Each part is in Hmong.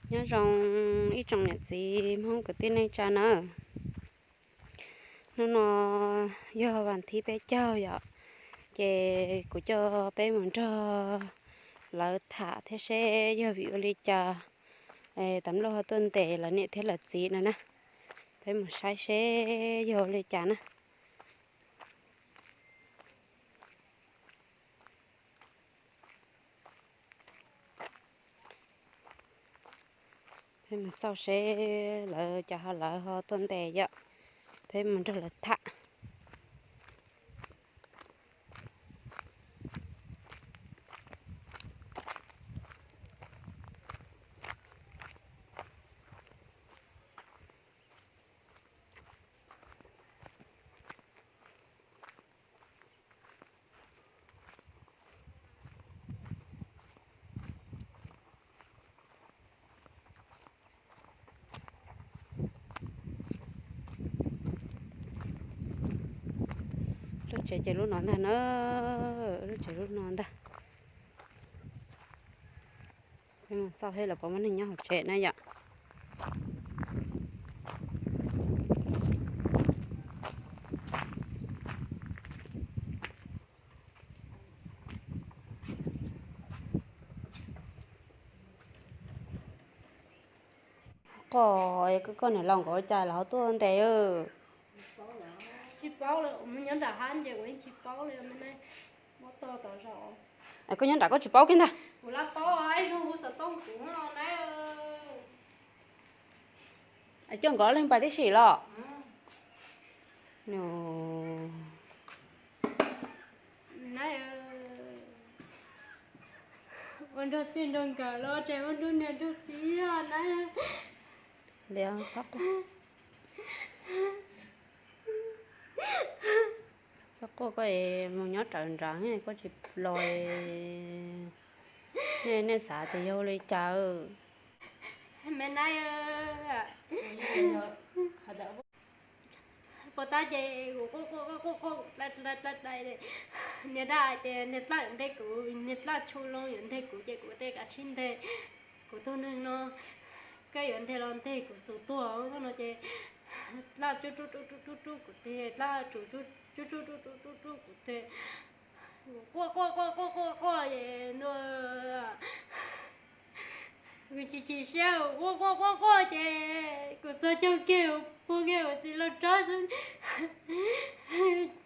Nyob zoo ib tsoom niam txiv Hmoob kwv tij neej tsa nawb. Hnub no yog vas thib peb caug yom, ces kuv coj peb mus nrog lawv tham thiab seb yog vim ua li cas tam luj ho tuaj ntes lawv niam thiab lawv txiv no na. Peb mus saib seb yog ua li cas na. Peb mus xauj seb lawv cas ho lawv ho tuaj ntes yom. Peb mus nrog lawv tham. Lub tsev ces lub no ntag na, lub tsev lub no ntag. Peb mus xauj seb lawv puas muaj neeg nyob hauv tsev na yom. Qoj, koj niam laus nkawd ua cas los ho tuaj ntes? Tsis paub li, nyob nram hab ces kuv yeej tsis paub li. Koj nyob nram koj tsis paub kiag ntag. Coj nkawd leej pais tib si los? Ua nrog txij nrog nkawm los tseem ua nrog niam nrog txiv na. Txhob quaj, koj mus nyob raws nrad, koj tsis los, nej xav tias yog ua li cas? Me na, puas tab ces kuv quaj quaj quaj quaj, niag dab hais tias niag dlawb yuav nteg kuv, niag dlawb tshua loo yuav nteg kuv ces kuv tej kav tsij nteg. Kuv tus neeg no, koj yuav nteg los nteg kuv xub tuag no ces dlawb tsuj rub rub rub rub rub kuv tes, dlawb tsuj rub rub rub rub rub kuv tes. Quaj quaj quaj quaj quaj quaj es ntua, kuv tsis chim siab, quaj quaj quaj quaj ces kuv txog caug kiag, pug kiag kuv txiv laug tsob xwb,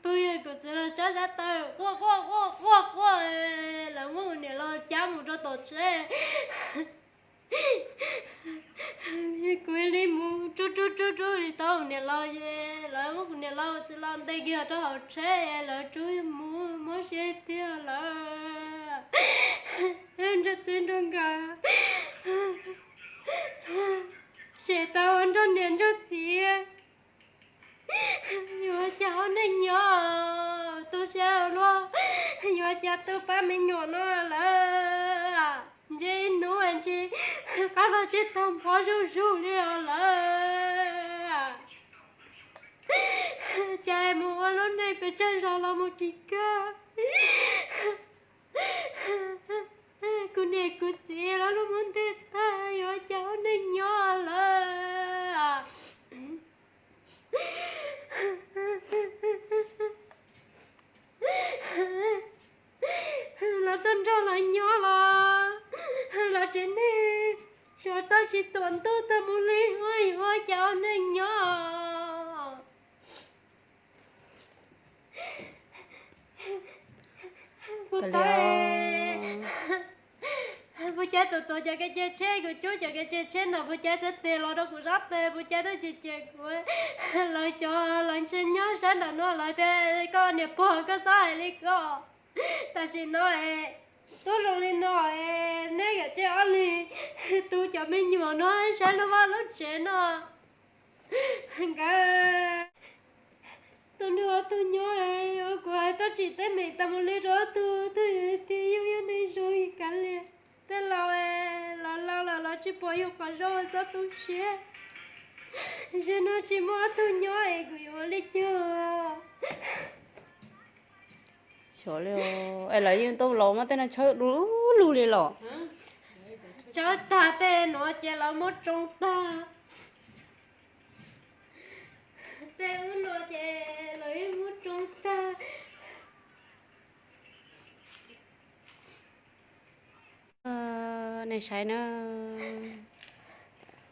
pug kiag kuv txiv laug tsob sab taw, quaj quaj quaj quaj quaj, lawv muab kuv niam laus cab mus rau tom tsev. Kuv li mus rub rub rub rub li tau niam laus, lawv muab kuv niam laus txiv laus ntes kiag rau hauv tsheb, lawv rub mus muab siab tiag lawm. Nrog txiv nrog nkawm, tseem tau ua nrog niam nrog txiv. Yuav cas ho neeg nyob tu siab luaj, yuav cas tu pab me nyuam no lawm. Ntshe ib hnub ntshe qab vag tsib taug npog zuj zus li os lawm. Cas mus ua lub neej pes tsawg zaus los mus tsis kawg. Kuv niam kuv txiv lawv lub muab nteg tag, yuav cas ho neeg nyob lawm. Lawv tuaj nrog lawv nyob los lawv tsev neeg sawv tau tsis tuam ntuj tag mus li, yuav cas ho neeg nyob. Puas tas, puas cas tus tuav cov kev cai tsheb, kuv cub cov kev cai tsheb ntawm puas cas txhais tes los rau kuv sab tes, puas cas twb cem cem kuv. Lawv cov lawv ntshe nyob sab nram no lawv tias koj niam pog koj txhob hais li ko. Tam sim no es tub zoo li no es neb yawm tsev ob leeg tu cov me nyuam no saib lub vaj lub tsev no. Nkawd tus nrog ob tug nyob, kuv hais tau tsim teeb meem tas mus li rau ob tug, twb yog tias yus yog neeg zoo kav liam. Tej laus, laus laus los lawv tsis pom yus qhov zoo, txhob tu siab. Zaum no tsis muaj ob tug nyob es kuv yuav ua li cas? Xyov li, es lawv yeej tau los muab tej no tshawb du lug li los? Tsawb tag tej nuav ces lawv muab tsoo tag. Tej ub nuav ces lawv yeej muab tsoo tag. Nej saib na,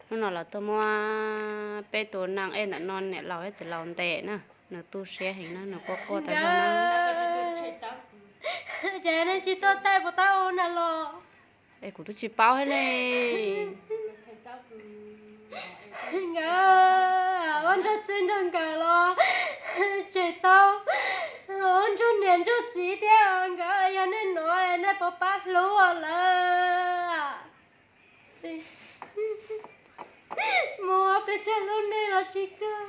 hnub no los tuaj muab peb tus neeg ej ntawm no niam laus thiab txiv laus ntes na, nws tu siab heev na, nws quaj quaj tas zog na. Ces nej tsis tuaj taij puas tau na los? Es kuv twb tsis paub thiab ne. Nkawd ua nrog txij nrog nkawm los tseg tau, ua nrog niam nrog txiv thiab, nkawd yog nej nuav nej puas pab hlub lawv? Mus pes tsawg hlub nej los tsis kawg,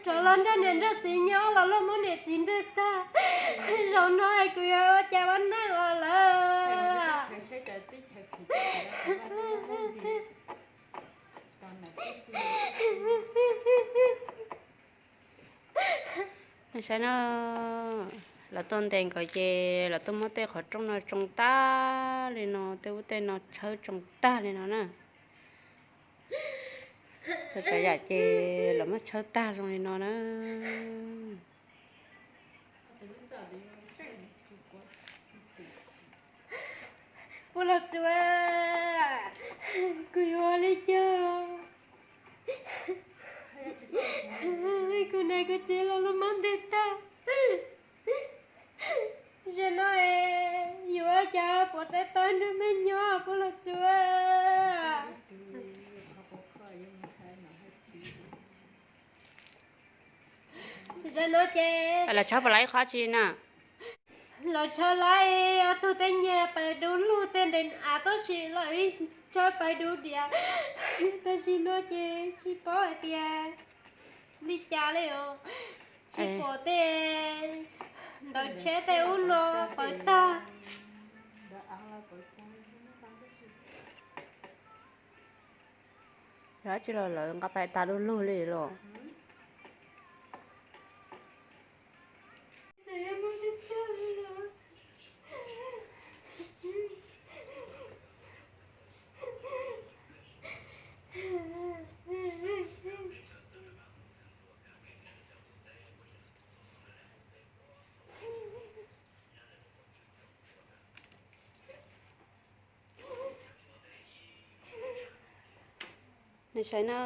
rov los nrog niam nrog txiv nyob los luag muab niam txiv nteg tag. Zaum no kuv yuav ua cas ua neej os lawm? Nej saib na, lawv tuaj ntes nkawd ces lawv tuaj muab tej qhov rooj no tsoo tag li no, tej ub tej no tshawb tsoo tag li no na. Txhua tsav yam ces lawv muab tshawb tag zoo li no na. Puj Lug Txuv, kuv yuav ua li cas? Kuv niam kuv txiv los luag muab nteg tag. Zaum no yuav ua cas puas tau nrog mej nyob Puj Lug Txuv? Zaum no ces lawv tshaw puas laiv ib qho tsi na? Lawv tshaw laiv ob tug tej nyiag pais du lug tej nte av, tab sis lawv tshaw pais du diav. Tam sim no ces tsis paub hais tias li cas li os. Tsis pom tej ntawv tsheb tej ub no pawv tag. Yog dab tsi los lawv nqa pais tas du lug li los? Nej saib na,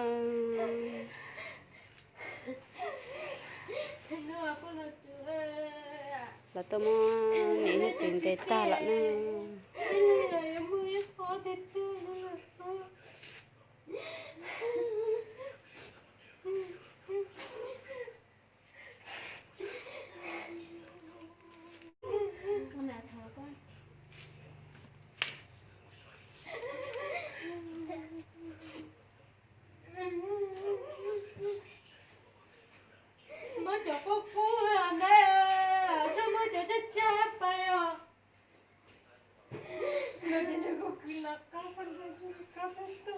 lawv tuaj muab niam thiab txiv ntes tag lawm na. Muab cov qub qub ntawd, txhob muab cov tsaj tsaj pais os. Nws tias nrog kuv kwv noj qab poj ntxoog tsis tsis koj xwb tug.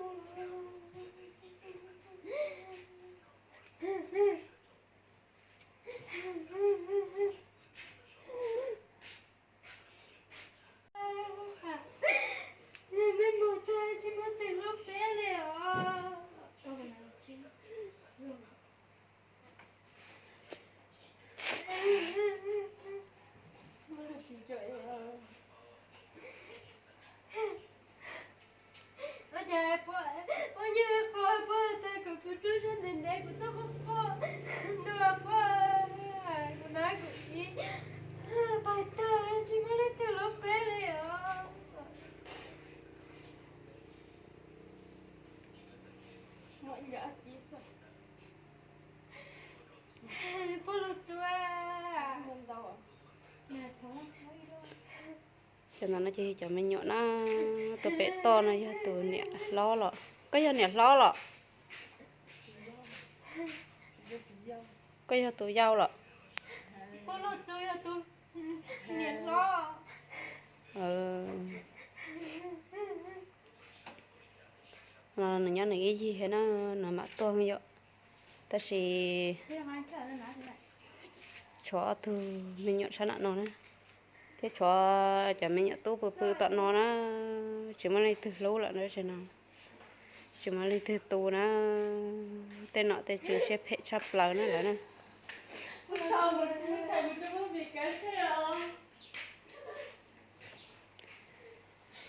Mej mus tag tsis muaj twg hlub peb li os. Ua cas poj niam poj tag kuv, kuv rub zog ntev ntev kuv txoj qoj poj ntua poj, kuv nab kuv ib pais tag tsis muaj leej twg hlub peb li os. Poj Lug Txuv, cov no no ces cov me nyuam na, tus pem toj no yog tus niam hlob los? Koj yog niam hlob los? Koj yog tus yau los? Poj Lug Txuv yog tus niam hlob. Nws nyob nws ib yig thiab na, nws mam tuaj yom. Tab sis tshuav ob tug me nyuam sab nram no na. Thiab tshuav cov me nyuam tub pw pw tom no na, tsis muaj leej twg hlub lawm na, tam sim no tsis muaj leej twg tu na. Tej nom tej tswv siab phem tshaj plaws na lawm na.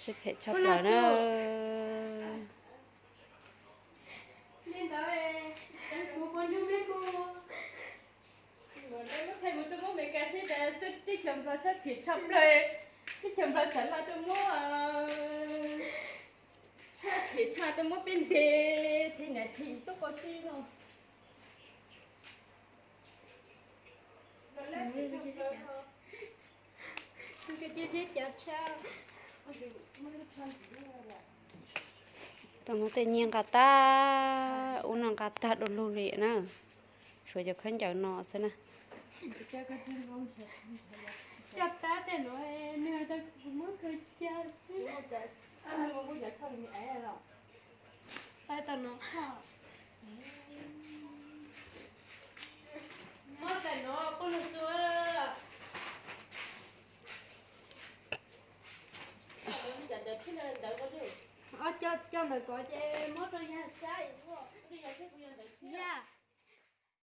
Siab phem tshaj plaws na. Muab thaij mus rau Hmoob Amelikas seb teb chaws Nplog siab phem tshaj plaws, teb chaws Nplog xav mas tuaj muab, siab phem tshaj tuaj muab peb ntes, phem niam phem tuaj koj sib no. Tom no tej nyiaj nqa tag, ub no nqa tag du lug li na, tshuav cov khaub ncaws no xwb na. Coj tab tej no, nws hais tias kuv muab kawg cag xwb. Tab tom no, muab tais no pub lug xua. Coj ntawm ko ces muab rau Yaj saib. Yaj.